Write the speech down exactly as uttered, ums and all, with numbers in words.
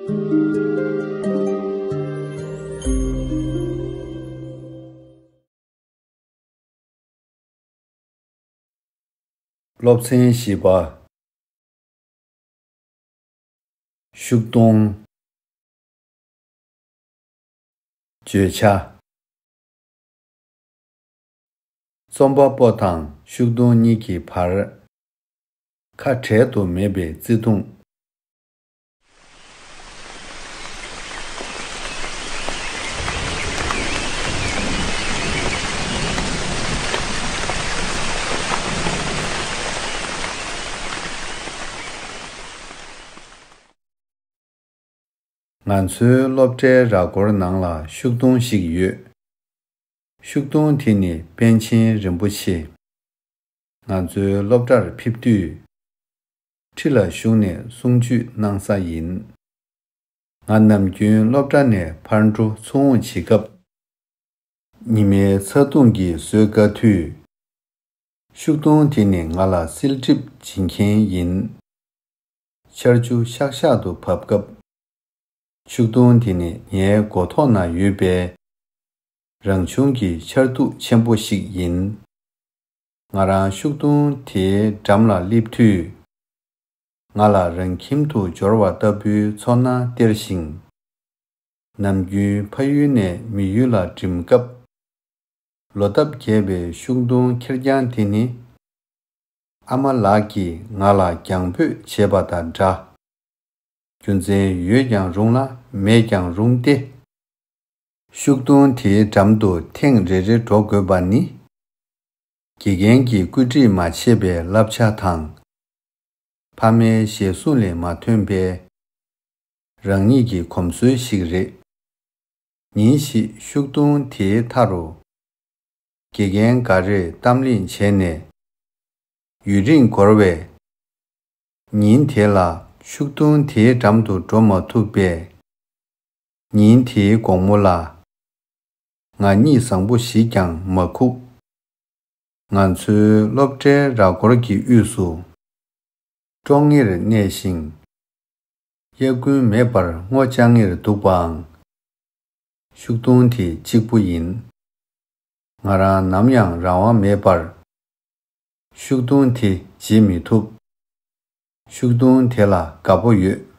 སློབ་ཚན་བཞི་པ། ཤུག་སྡོང་། བརྗོད་བྱ། རྩོམ་པ་པོ་དང་ཤུག་སྡོང་གཉིས་ཀྱི་བར། ཁ་བྲལ་དུ་མེད་པའི་བརྩེ་དུང་། ང་ཚོའི་སློབ་གྲྭའི་ར་སྐོར་ནང་ལ་ཤུག་སྡོང་ཞིག་ཡོད། ཤུག་སྡོང་དེ་ནི་པཎ་ཆེན་རིན་པོ་ཆེ། ང་ཚོའི་སློབ་གྲྭར་ཕེབས་དུས། ཁྲི་ལ་བཞུགས་ནས་གསུང་ཆོས་གནང་ས་ཡིན། ང་ནམ་རྒྱུན་སློབ་གྲྭ་ནས་ཕར་འགྲོ་ཚུར་འོང་བྱེད་སྐབས། ཉི་མའི་ཚ་གདུང་གིས་གསོད་དཀའ་དུས། ཤུག་སྡོང་དེ་ནི་ང་ལ་བསིལ་གྲིབ་སྦྱིན་མཁན་ཡིན། ཆར་ཆུ་ཤག་ཤག་ཏུ་བབས་སྐབས། ཤུག་སྡོང་དེ་ནི་ངའི་མགོ་ཐོག་ན་ཡོད་པས། རང་བྱུང་གི་ཆར་གདུགས་ཆེན་པོ་ཞིག་ཡིན། ང་རང་ཤུག་སྡོང་དེའི་འགྲམ་ལ་སླེབས་དུས། ང་ལ་རང་ཁྱིམ་དུ་འབྱོར་བ་ལྟ་བུའི་ཚོར་སྣང་སྟེར་ཞིང་། ནམ་རྒྱུན་ཕ་ཡུལ་ནས་མི་ཡུལ་ལ་འགྲིམ་སྐབས། ལོ་འདབ་རྒྱས་པའི་ཤུག་སྡོང་ཁེར་རྐྱང་དེ་ནི། ཨ་མ་ལགས་ཀྱིས་ང་ལ་རྒྱང་འབོད་བྱས་པ་དང་འདྲ། རྒྱུ་མཚན་ཡོད་ཀྱང་རུང་ལ་མེད་ཀྱང་རུང་སྟེ། ཤུག་སྡོང་དེའི་འགྲམ་དུ་ཐེངས་རེ་རེ་འགྲོ་དགོས་པ་ནི། དགེ་རྒན་གྱིས་བཀོད་སྒྲིག་མ་བྱས་པའི་བསླབ་བྱ་དང་། ཕ་མའི་ཞལ་གསུང་ལས་མ་ཐོན་པའི་རང་ཉིད་ཀྱི་གོམས་སྲོལ་ཞིག་རེད། ཉིན་ཞིག་ཤུག་སྡོང་དེའི་མཐའ་རུ། དགེ་རྒན་འགའ་རེས་གཏམ་གླེང་བྱས་ནས། ཡུན་རིང་འགོར་བས། ཉིན་དེ་ལ་ཤུག་སྡོང་དེའི་འགྲམ་དུ་འགྲོ་མ་ཐུབ་པས། ཉིན་དེའི་དགོང་མོ་ལ། ང་གཉིད་བཟང་པོ་ཞིག་ཀྱང་མ་ཁུག་ང་ཚོའི་སློབ་གྲྭའི་ར་སྐོར་གྱི་དབུས་སུ། ཀྲོང་ངེར་གནས་ཤིང་། དབྱར་དགུན་མེད་པར་སྔོ་ལྗང་ངེར་འདུག་པའང་། ཤུག་སྡོང་དེ་གཅིག་པུ་ཡིན། ང་རང་ནམ་ཡང་རང་དབང་མེད་པར། ཤུག་སྡོང་དེ་བརྗེད་མི་ཐུབ། ཤུག་སྡོང་དེ་ལ་དགའ་པོ་ཡོད།